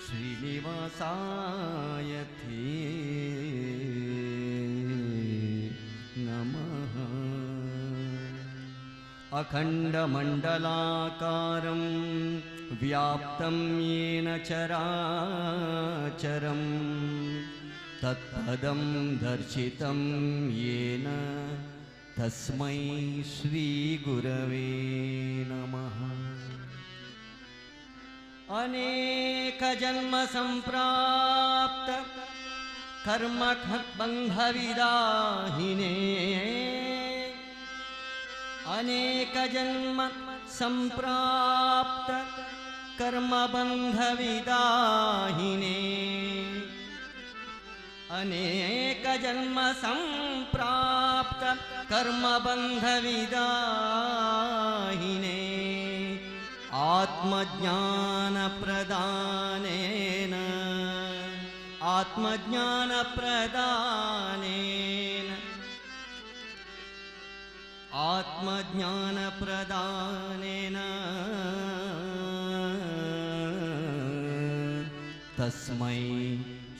श्रीनिवासाय ते नमः. अखण्डमण्डलाकारं व्याप्तं येन चराचरं तत्पदं दर्शितं येन तस्मै श्रीगुरवे नमः. अनेक जन्म संप्राप्त कर्म बंध विदाहिने अनेक जन्म संप्राप्त कर्म बंध विदाहिने अनेक जन्म संप्राप्त कर्म बंध विदाहिने आत्मज्ञान प्रदानेन आत्मज्ञानप्रदानेन आत्मज्ञानप्रदानेन तस्मै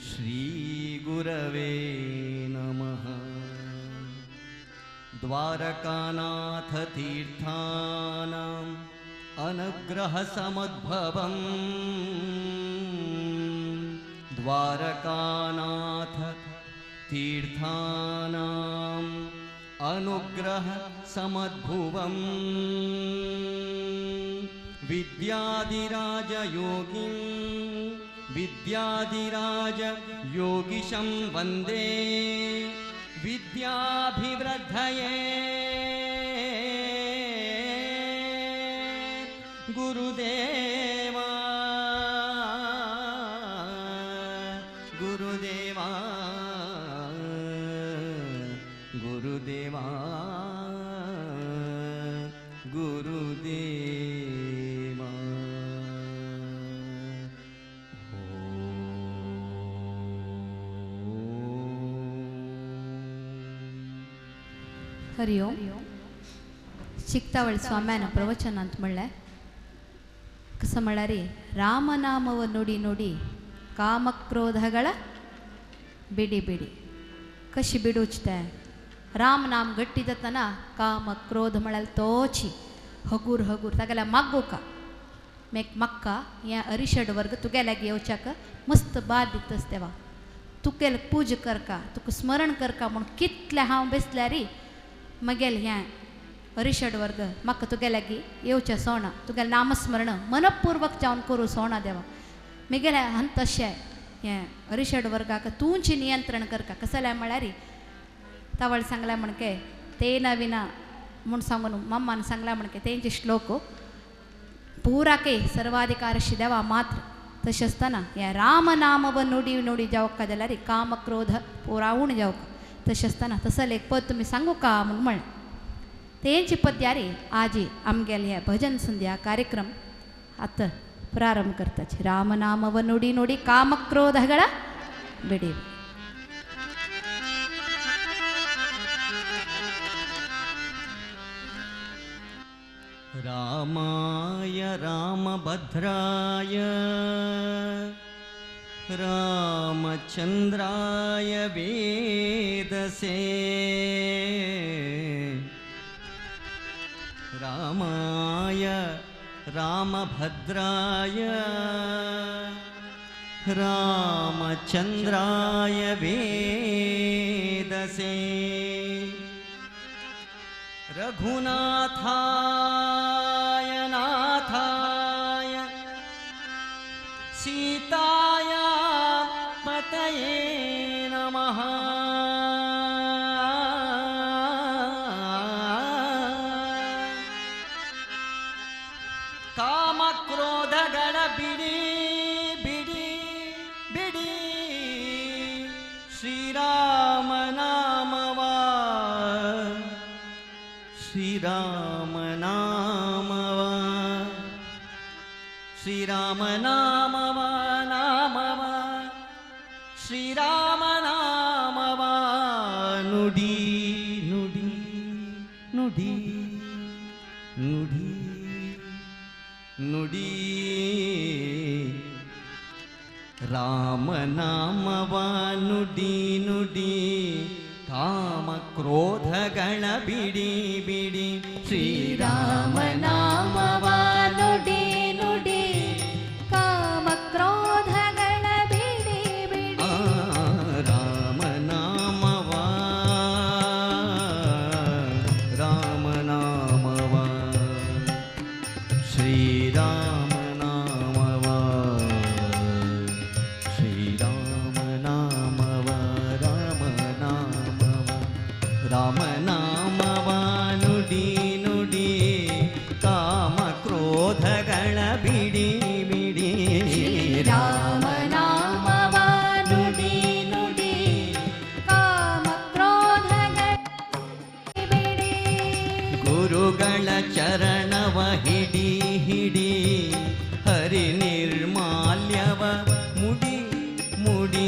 श्रीगुरवे नमः। द्वारकानाथतीर्थानाम् अनुग्रहसमुद्भवम् द्वारकानाथ तीर्थानाम् अनुग्रहसमुद्भवम् विद्याधिराजयोगिं विद्याधिराजयोगिशं वन्दे विद्याभिवृद्धये गुरुदेवा गुरुदेवा गुरुदेवा गुरुदेवा। हरि ओम। चित्तावळ स्वाम्यान प्रवचन ಅಂತ म्हणलें कसं म्हळ्यार ರಾಮನಾಮವ ನುಡಿ ನುಡಿ ಕಾಮಕ್ರೋಧಗಳ ಬಿಡಿ ಬಿಡಿ ಕಶಿ ಬಿಡುಚ್ತೆ ರಾಮನಾಮ ಗಟ್ಟಿದತನ ಕಾಮ ಕ್ರೋಧ म्हळ्यार तोची हगूर हगूर तागेल्या मागोका मेक मक्का या अरिषड वर्ग तुगेल्याक येवच्याक मस्त बाद दितस देवा तुगेल पूज करका तुका स्मरण करका म्हूण कितलें हांव बेसल्यार मगेल हें अरिषड वर्ग म्हाका तुगे लागीं येवचें सोणा तुगेलें नामस्मरण मनपूर्वक जावन करूं सोणा देवा मेगेलें हन तशें हें अरिषड वर्गाक तूंच नियंत्रण करका कसलें म्हळ्यार तावळ सांगलें म्हणके तेन विना म्हूण सांगून मम्मान सांगलें म्हणके तेंचे श्लोक पुराके सर्वाधिकारशी देवा मात्र तशें आसतना हें रामनाम नुडी नुडी जावका जाल्यार कामक्रोध पुरावूण जावका तशें आसतना तसलें एक पद तुमी सांगू का म्हूण म्हणलें तेंची पद्यारी आजी आमगेले हे भजन संध्या कार्यक्रम आतां प्रारंभ करताची ರಾಮನಾಮವ ನುಡಿ ನುಡಿ ಕಾಮಕ್ರೋಧಗಳ ಬಿಡಿ. ರಾಮಾಯ ರಾಮಭದ್ರಾಯ ರಾಮಚಂದ್ರಾಯ ವೇದಸೇ ರಾಮಾಯ ರಾಮಭದ್ರಾಯ ರಾಮಚಂದ್ರಾಯ ವೇದಸೇ ರಘುನಾಥಾಯ ನಾಥಾಯ ಸೀತಾಯ ಪತಯೇ ನಮಃ. ಕಾಮಕ್ರೋಧಗಳ ಬಿಡಿ ಬಿಡಿ ಬಿಡಿ ಶ್ರೀರಾಮನಾಮವ ಶ್ರೀರಾಮನಾಮವ ಶ್ರೀರಾಮನಾಮವ ನಾಮವ ಶ್ರೀರಾಮನಾಮವ ನುಡಿ ನುಡಿ ನುಡಿ ನುಡಿ ನುಡಿ ರಾಮನಾಮವ ನುಡಿ ನುಡಿ ಕಾಮಕ್ರೋಧಗಳ ಬಿಡಿ ಬಿಡಿ ಶ್ರೀರಾಮನಾಮವ ನುಡಿ ನುಡಿ ಕಾಮಕ್ರೋಧಗಳ ಬಿಡಿ ಬಿಡಿ ರಾಮನಾಮವ ರಾಮನಾಮವ ಶ್ರೀರಾಮನಾಮವ ಶ್ರೀರಾಮನಾಮವ ರಾಮನಾಮವ ರಾಮನಾಮವ ನುಡಿ ನುಡಿ ಕಾಮಕ್ರೋಧಗಳ ಬಿಡಿ ಬಿಡಿ ರಾಮನಾಮವ ನುಡಿ ನುಡಿ ಕಾಮಕ್ರೋಧಗಳ ಬಿಡಿ ಗುರುಗಳ ಚರಣವ ಹಿಡಿ ಹಿಡಿ ಹರಿ ನಿರ್ಮಾಲ್ಯವ ಮುಡಿ ಮುಡಿ.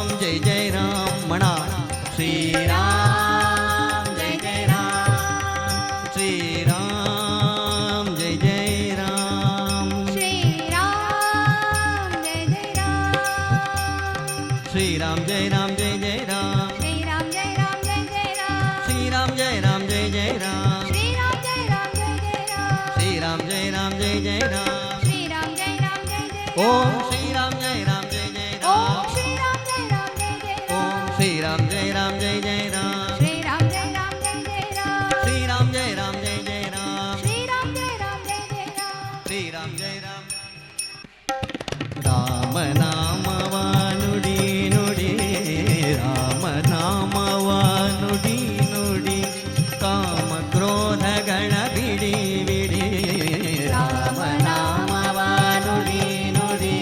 राम जय राम जय जय राम श्री राम जय राम जय जय राम श्री राम जय राम जय जय राम श्री राम जय राम जय जय ओम श्री राम जय राम जय जय राम ओम श्री राम जय राम जय जय ओम श्री राम जय राम जय जय राम श्री राम जय राम जय जय राम श्री राम जय राम जय जय राम श्री राम जय राम जय जय राम श्री राम जय राम राम नामवा ನುಡಿ ನುಡಿ ರಾಮ ನಾಮವ ನುಡಿ ನುಡಿ ಕಾಮ ಕ್ರೋಧಗಳ ಬಿಡಿ ಬಿಡಿ ರಾಮ ನಾಮವ ನುಡಿ ನುಡಿ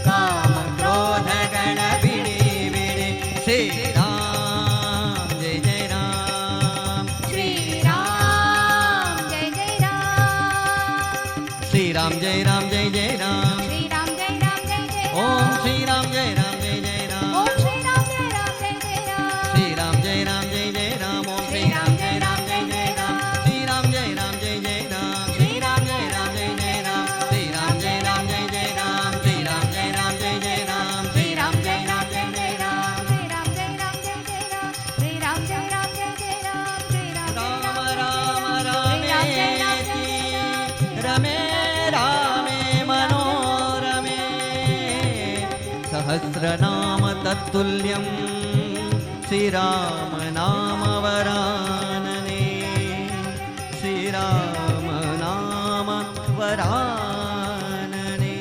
ಕಾಮ ಕ್ರೋಧಗಳ ಬಿಡಿ ಬಿಡಿ ಶ್ರೀ ರಾಮ ಜಯ ಜಯ ರಾಮ श्री राम जय जय राम श्री राम जय राम जय जय राम श्री राम जय राम जय जय ओम श्री राम जय राम जय जय राम ओम श्री राम जय राम जय जय राम श्री राम जय राम जय जय राम ओम श्री राम जय राम जय जय राम श्री राम जय राम जय जय राम श्री राम जय राम जय जय राम श्री राम जय राम जय जय राम श्री राम जय राम जय जय राम श्री राम जय राम जय जय राम श्री राम जय राम जय जय राम श्री राम जय राम जय जय राम श्री राम राम राम रामेति रमे रामे मनोरमे सहस्रनाम तत्तुल्यं श्रीराम नाम वरानने श्रीराम नाम वरानने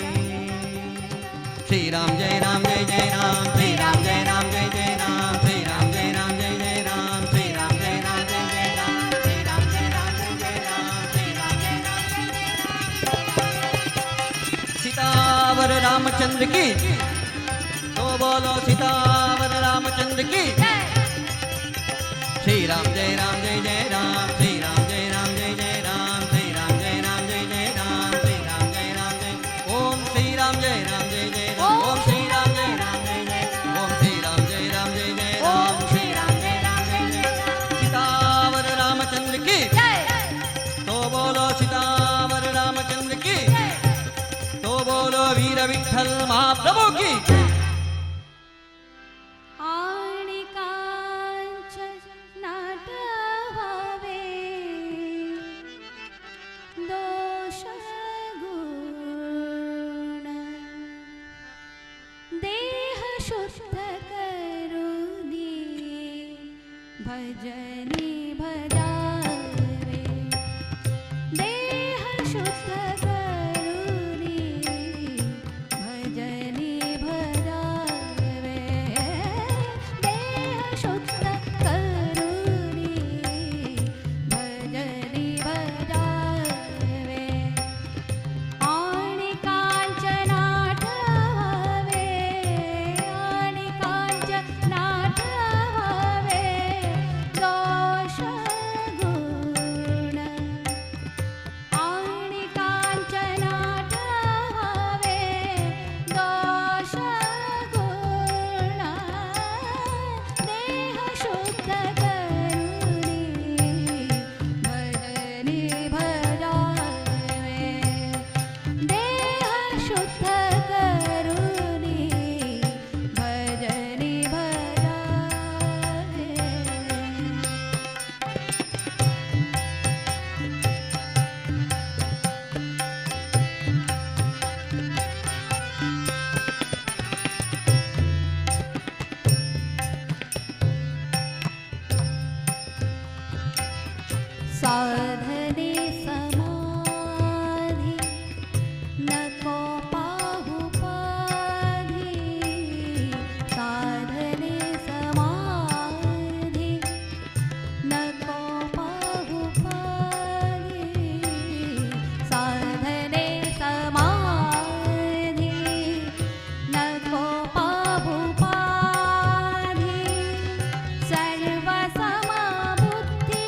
श्रीराम जय राम जय जय राम श्रीराम जय राम जय जय राम श्रीराम जय राम जय जय राम श्रीराम जय राम जय जय राम श्रीराम जय राम जय जय राम श्रीराम जय राम जय जय राम सीतावर रामचंद्र की तो बोलो सीतावर रामचंद्र की श्री राम जय राम जय जय राम श्री राम जय राम जय जय राम श्री राम जय राम जय जय राम श्री राम जय राम जय ओम श्री राम जय राम जय जय राम ओम श्री राम जय राम जय जय ओम श्री राम जय राम जय जय राम ओम श्री राम जय राम जय जय राम सीतावर रामचंद्र की जय तो बोलो सीतावर रामचंद्र की तो बोलो वीर विठ्ठल महाप्रभु की आणि कांचन नाटवावे दोष गुण देह शुद्ध करुनी भजनी भजावे देह शुद्ध करुनी भजनी भजावे देह शुद्ध करुनी भजनी भजावे आणि कांचनाठवे आणि कांचनाठवे दोष गुण आणि कांचनाठवे दोष गुण देह शुद्ध करुणी भजनी भजावे देह शुद्ध करुणी भजनी भजावे. साधने समाधी नको पाहु पाधी साधने समाधी नको पाहु पाधी साधने समाधी नको पाहु पाधी सर्व समाबुद्धी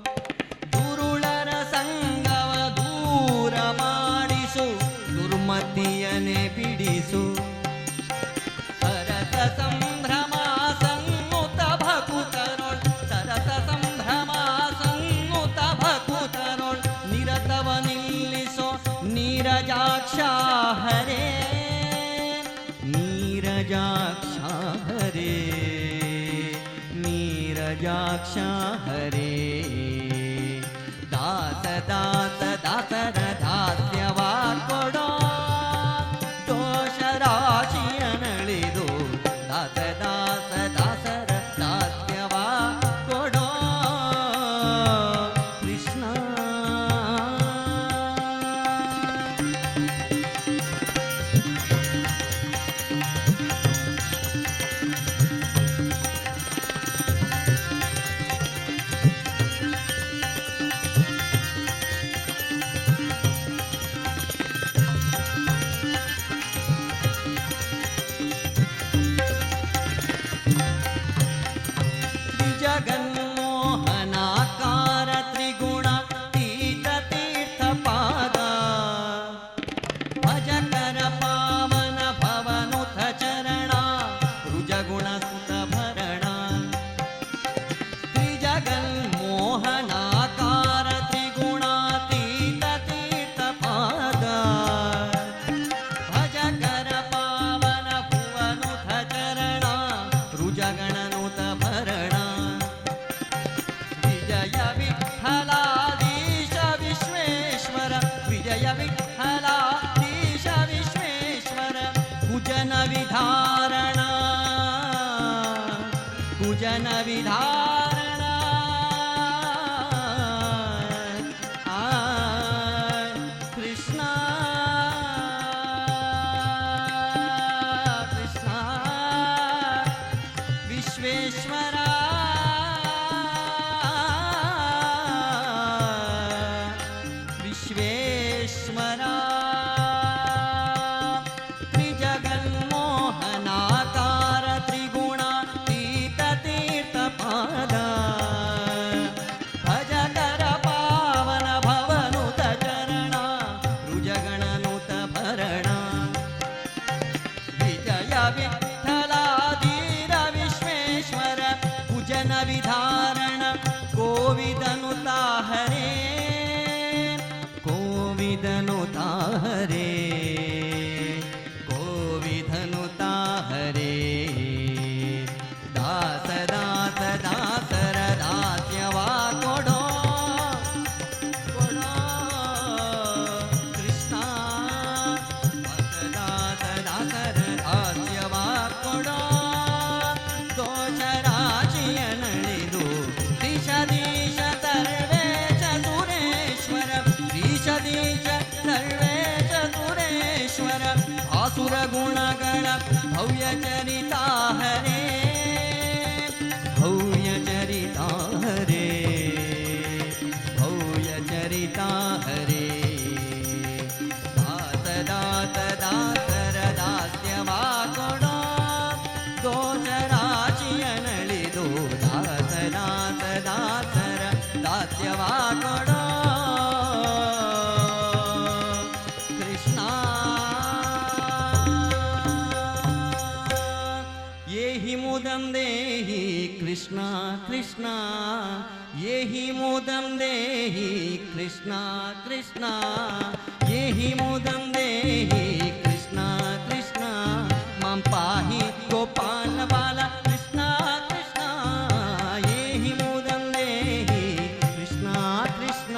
पंकजाक्ष हरे दास दास दासर दास्यवा ಕೊಡೋ ದೋಷ ರಾಶಿಯನಳಿದು ದಾಸ ದಾಸ ದಾಸರ ದಾಸ್ಯವಾ ಕೊಡೋ ಕೃಷ್ಣ. ಜಗನ್ಮೋಹನಾಕಾರ ತ್ರಿಗುಣ ತೀತ ತೀರ್ಥ ಪಾದ ಭಜಕರ ಪಾವನ ಭವನುತ ಚರಣ ರುಜಗುಣ ಸುತ ಭರಣ. ತ್ರಿಜಗನ್ಮೋಹನಾಕಾರ ತ್ರಿಗುಣಾತೀತ ತೀರ್ಥ ಪಾದ ಭಜಕರ ಪಾವನ ಭುವನುತ ಚರಣ ರುಜಗಣನುತ ಭರಣ. ವಿಜಯ ವಿಠಲಾಧೀಶ ವಿಶ್ವೇಶ್ವರ ವಿಜಯ ವಿಠಲಾಧೀಶ ವಿಶ್ವೇಶ್ವರ ಕುಜನ ವಿಧಾರಣ ಕುಜನ ವಿಧಾರಣ ಆ ಕೃಷ್ಣ ಕೃಷ್ಣ ವಿಶ್ವೇಶ್ವರ ವಿಶ್ವೇಶ್ವರ. ತ್ರಿಜಗನ್ಮೋಹನಾಕಾರ ತ್ರಿಗುಣಾತೀತ ತೀರ್ಥ ಪಾದ ಭಜಕರ ಪಾವನ ಭವನುತ ಚರಣ ರುಜಗಣನುತ ಭರಣ. ವಿಜಯ ವಿಠಲಾಧೀರ ವಿಶ್ವೇಶ್ವರ ಕುಜನ ವಿಧಾರಣ ಕೋವಿದನುತ ಹರೇ ಕೋವಿದನುತ ಹರೇ ಕೋವಿದನುತ ಹರೇ. ದಾಸ ದಾಸ ದಾಸರ ದಾಸ್ಯವಾ ಕೊಡೋ ಕೊಡೋ ಕೃಷ್ಣ ದಾಸ ದಾಸ ದಾಸರ ದಾಸ್ಯವಾ ಕೊಡೋ ದೋಷ ರಾಶಿಯ ನಳಿದು ದಿಶದೀಶ ಸರ್ವೇಶ ಸುರೇಶ್ವರ ದಿಶದೀಶ ಸರ್ವೇಶ ಸುರೇಶ್ವರ ಆಸುರ ಗುಣಗಳ ಭವ್ಯ ಚರಿತಾ ಹರೇ ಭವ್ಯ ಚರಿತಾ ಹರೇ ಭವ್ಯ ಚರಿತಾ ಹರೇ. ದಾಸ ದಾಸ ದಾಸರ ದಾಸ್ಯವಾ ಕೊಡೋ ದೋಷ ರಾಶಿಯ ನಳಿದು ದಾಸ ದಾಸ ದಾಸರ ದಾಸ್ಯವಾ ಕೊಡೋ ಕೃಷ್ಣ. ಯೇಹಿ ಮುದಂ ದೇಹಿ ಕೃಷ್ಣ ಕೃಷ್ಣ ಯೇಹಿ ಮುದಂ ದೇಹಿ ಕೃಷ್ಣ ಕೃಷ್ಣ ಯೇಹಿ ಮುದಂ ದೇಹಿ ಕೃಷ್ಣ ಕೃಷ್ಣ ಮಾಂ ಪಾಹಿ ಗೋಪಾಲ ಬಾಲ ಕೃಷ್ಣ ಕೃಷ್ಣ ಯೇಹಿ ಮುದಂ ದೇಹಿ ಕೃಷ್ಣ ಕೃಷ್ಣ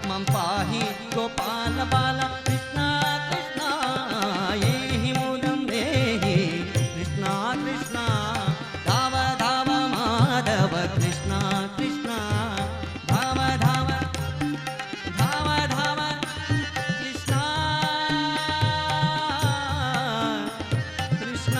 ಮಾಂ ಪಾಹಿ ಗೋಪಾಲ ಬಾಲ ಕೃಷ್ಣ ಕೃಷ್ಣ ಯೇಹಿ ಮುದಂ ದೇಹಿ ಕೃಷ್ಣ ಕೃಷ್ಣ ಧಾವ ಧಾವ ಮಾಧವ ಕೃಷ್ಣ ಕೃಷ್ಣ ಧಾವ ಧಾವ ಧಾವ ಧಾವ ಕೃಷ್ಣ ಕೃಷ್ಣ.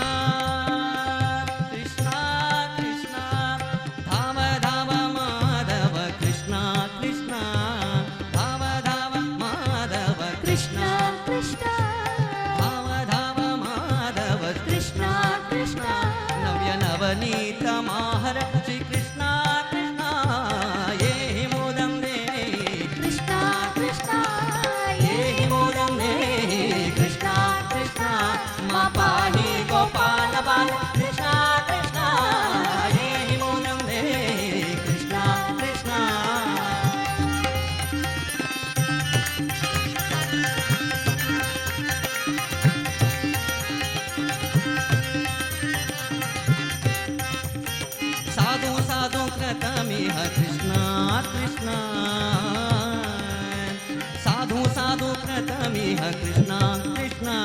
कृष्णा कृष्णा साधु साधु प्रथमिह कृष्णा कृष्णा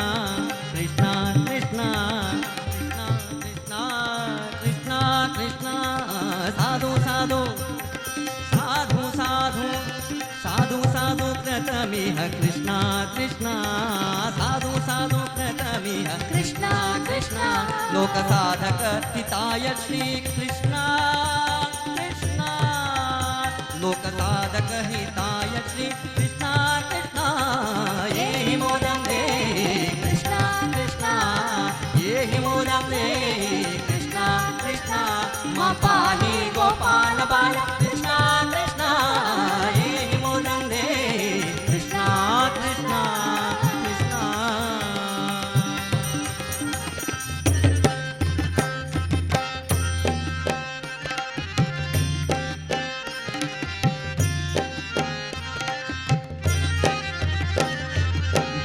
कृष्णा कृष्णा कृष्णा कृष्णा कृष्णा साधु साधु साधु साधु साधु साधु प्रथमिह कृष्णा कृष्णा साधु साधु प्रथमिह कृष्णा कृष्णा लोकसाधक हिताय श्री कृष्णा कृष्णा लोकसाधक हिताय श्री कृष्णा कृष्णा ये मोदं दे कृष्णा कृष्णा ये मोदं दे कृष्णा कृष्णा मा पाहि गोपाल बाल कृष्णा कृष्णा ये मोदं दे कृष्णा कृष्णा कृष्णा.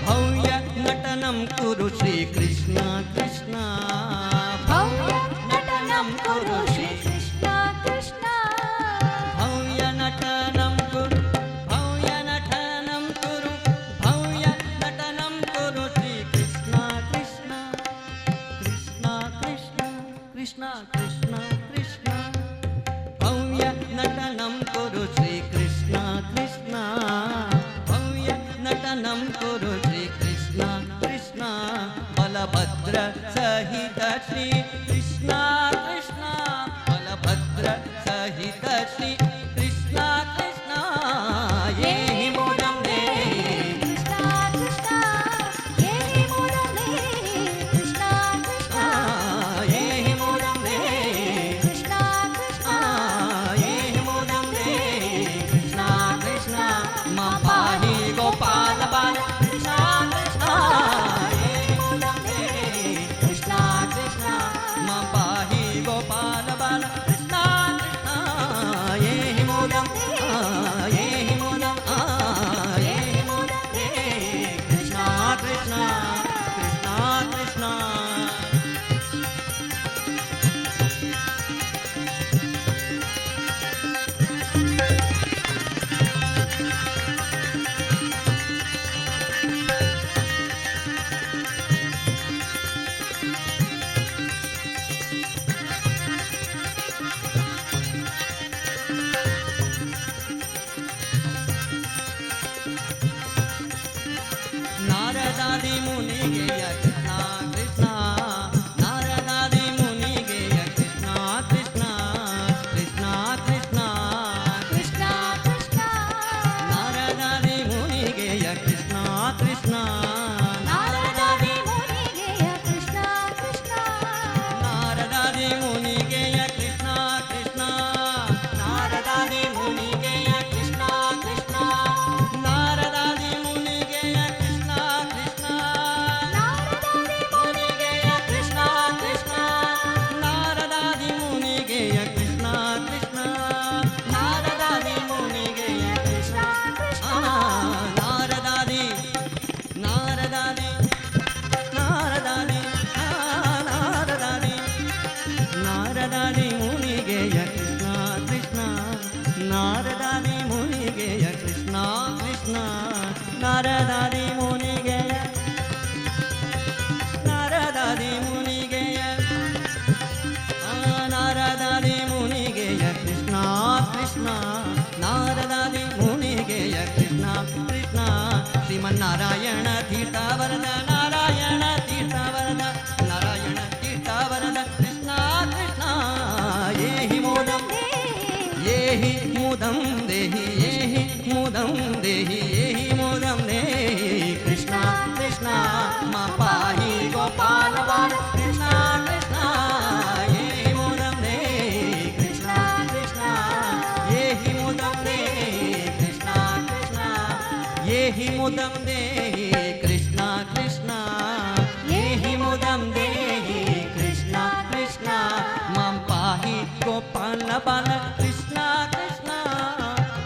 भव्य नटनं कुरु श्रीकृष्ण कृष्ण भव्य नटनं कुरु श्रीकृष्ण कृष्ण भव्य नटनं कुरु भव्य नटनं कुरु भव्य नटनं कुरु श्रीकृष्ण कृष्ण कृष्ण कृष्ण कृष्ण कृष्ण कृष्ण भव्य नटनं कुरु श्रीकृष्ण कृष्ण भव्य नटनं कुरु श्रीकृष्ण कृष्ण बलभद्र सहित श्री कृष्ण कृष्ण बलभद्र सहित श्री कृष्ण कृष्ण ये मोदं दे कृष्णा कृष्णा ये मोदं दे कृष्णा कृष्णा ये मोदं दे कृष्णा कृष्णा ये मोदं दे कृष्ण कृष्ण मा पाहि गोपाल बाल कृष्ण कृष्ण ये मोदं दे कृष्णा कृष्णा मा पाहि गोपाल बाल कृष्ण कृष्ण ये मोदं ये मोदं ये मोदं दे कृष्ण कृष्ण कृष्ण कृष्ण. नारदादि मुनिगेय कृष्ण कृष्ण नारदादि मुनिगेय कृष्ण कृष्ण कृष्ण कृष्ण कृष्णा कृष्णा नारदादि मुनिगेय कृष्ण कृष्ण नारदादि मुनिगेय कृष्ण कृष्ण नारदादि मुनिगेय कृष्ण कृष्ण नारदादि मुनिगेय कृष्ण कृष्ण नारदादि मुनिगेय कृष्ण कृष्ण नारदादि मुनिगेय कृष्ण कृष्ण नारदादि मुनिगेय कृष्ण कृष्ण नारदादि मुनिगेय कृष्ण कृष्ण नारदादि नारदादि नारदादि नारदादि नारदादि मुनिगेय कृष्ण कृष्ण नारदादि मुनिगेय कृष्ण कृष्ण नारदादि मुनिगेय नारदादि मुनिगेय नारदादि मुनिगेय कृष्ण कृष्ण नारदादि मुनिगेय कृष्ण कृष्ण श्रीमन्नारायण तीर्थवरद नारायण तीर्थवरद नारायण तीर्थवरद कृष्ण कृष्ण ये हि मोदं ये हि मोदं देहि ये हि मोदं देहि ये हि मोदं देहि कृष्ण कृष्ण मा पाहि गोपाल बाल कृष्ण कृष्ण ये हि मोदं देहि कृष्ण कृष्ण ये हि मोदं देहि कृष्ण कृष्ण ये हि मोदं देहि कृष्ण कृष्ण ये हि मोदं देहि कृष्ण कृष्ण मां पाहि गोपाल बाल कृष्ण कृष्ण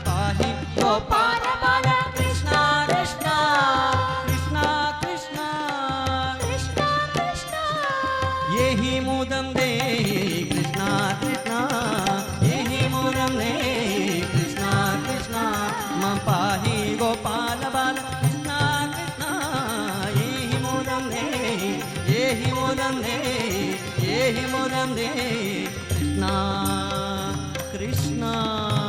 पाहि गोपाल बाल कृष्ण कृष्ण कृष्ण कृष्ण कृष्ण कृष्ण ये हि मोदं देहि कृष्ण कृष्ण ये हि मोदं देहि देहि मोरंदे, कृष्णा कृष्णा।